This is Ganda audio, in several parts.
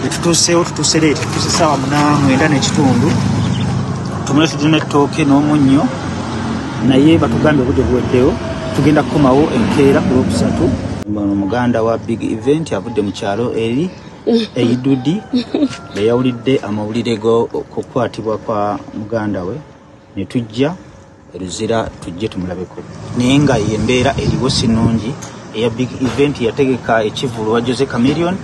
Etutuuseewo, tutuuse late, tutuuse saawa 9:15. Tumuleetedde n'ettooke n'omunnyo, naye batugambye obudde buweddewo, tugenda kukomawo enkeera ku Lwokusatu. Ono muganda wa Big Event avudde mu kyalo eri eidudi beyawulidde amawulire g'okukwatibwa kwa muganda we, ne tujja Luzira tujje tumulabeko, naye nga embeera eriwo si nnungi. Eya Big Event yategeka ekivvulu wa Jose Chameleone,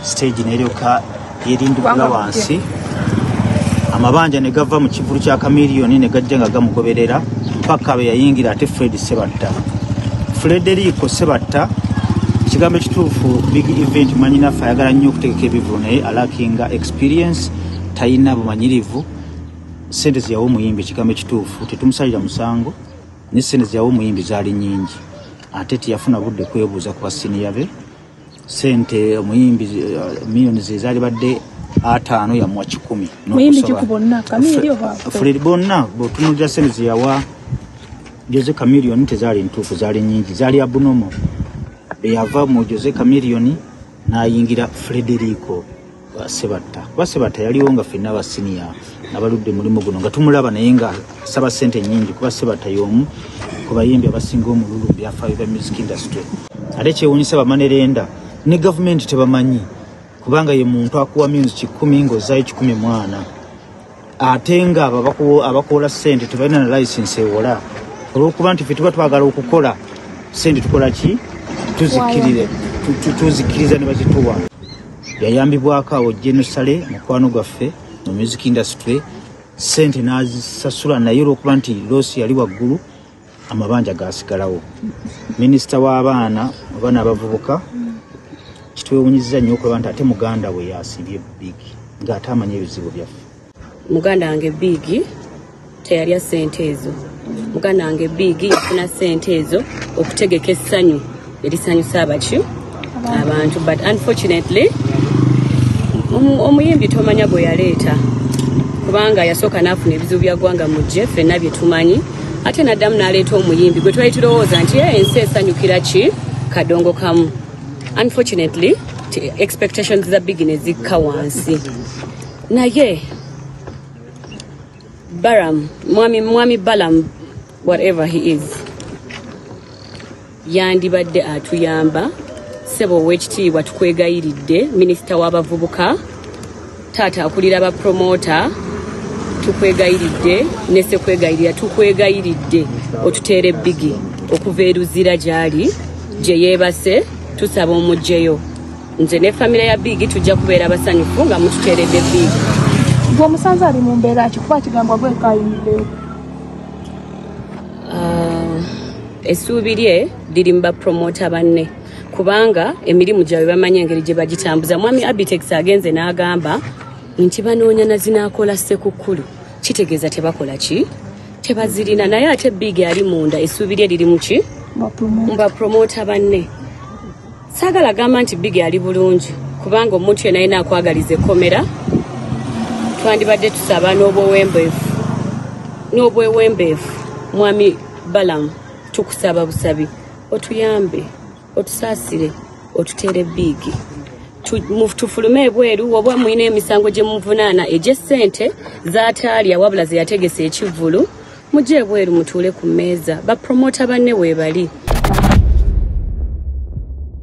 stage neryoka yerindukula wansi, amabanja ne gava mu kivvulu kya Chameleone ne gajja nga gamugoberera mpaka bwe yayingira. Ate Fred Sebatta, Frederico Sebatta, ekigambo ekituufu, Big Event mwanyinaffe ayagala nnyo okutegeka ebivvulu, naye alackinga experience, talina bumanyirivu. Sente zeyawa omuyimbi, ekigambo ekituufu, tetumusalira musango, ne sente zeyawa omuyimbi zaali nyingi, ate teyafuna budde kwebuuza ku basiniya be. Sente omuyimbi miliyoni ze zaali badde 50, yamuwa 100. Muyimbi ki ku bonna? Chameleone oba? Fred, bonna. Bw'otunuulira sente zeyawa Jose Chameleone tezaali ntuufu, zaali nyingi, zaali abnormal. Beyava mu Jose Chameleone n'ayingira Frederico Sebatta, kuba Sebatta yaliwo nga ffenna abasiniya abaludde mulimu guno nga tumulaba, naye nga saba sente nyingi, kuba Sebatta y'omu ku bayimbi abasinga omululu mu byafaayo bya music industry. Ate kyewuunyisa, bamanerenda ne gavumenti tebamanyi, kubanga ye muntu akuwa millions 100 ng'ozaayo 104, ate nga abo abakuwola ssente tebalina na license ewola. Olwokuba nti ffe tuba twagala okukola sente, tukola ki? Tuzikkirire, tuzikkiriza ne bazituwa. Yayambibwako awo Genosale, mukwano gwaffe mu music industry, sente n'azisasula, naye olwokuba nti loss yali waggulu, amabanja gasigalawo. Minisita w'abaana oba n'abavubuka, kitwewunyizza nnyo okulaba nti ate muganda we yasibye Big ng'ate amanyi ebizibu byaffe. Muganda wange Big teyalya ssente ezo. Muganda wange Big yafuna ssente ezo okutegeka essanyu erisanyusa abaki abantu, but unfortunately omuyimbi tomanya gwe yaleeta, kubanga yasooka n'afuna ebizibu bya ggwanga mujje ffenna bye tumanyi, ate n'addamu n'aleeta omuyimbi gwe twali tulowooza nti ensi esanyukira ki kadongo kamu. Unfortunately expectations za Big ne zikka wansi, naye Baram, mwami Balam, whatever he is, yandibadde atuyamba. Ssebo ow'ekitiibwa, tukwegayiridde, minisita w'abavubuka, taata akulira bapromota, tukwegayiridde, nesekwegayirira, tukwegayiridde otuteere Big okuva eruzira gy'ali gye yeebase. Tusaba omugjeyo. Nze ne famire ya Big tujja kubeera basanyufu nga mututeeredde Big. Gwe omusanze ali mu mbeera ki? Kuba kigambwa gwekayimirewo. Essuubi lye liri mu bapromota banne, kubanga emirimu gyabwe bamanyi engeri gye bagitambuza. Mwami Abitex agenze n'agamba nti banoonya na zinaakola Ssekukkulu, kitegeeza tebakola ki, tebazirina. Naye ate Big ali munda, essuubi lye liri mu ki? Mu bapromota banne. Saagala gamba nti Big ali bulungi, kubanga omuntu yenna alina akwagaliza ekkomera. Twandibadde tusaba n'obwewembeefu, mwami Balamu, tukusaba busabi otuyambe, otusaasire, otuteere Big, tufulume ebweru. Oba mulina emisango gye muvunaana egy'essente z'ataalya wabula ze yategesa ekivvulu, mujje ebweru mutuule ku mmeeza, bapromota banne weebali.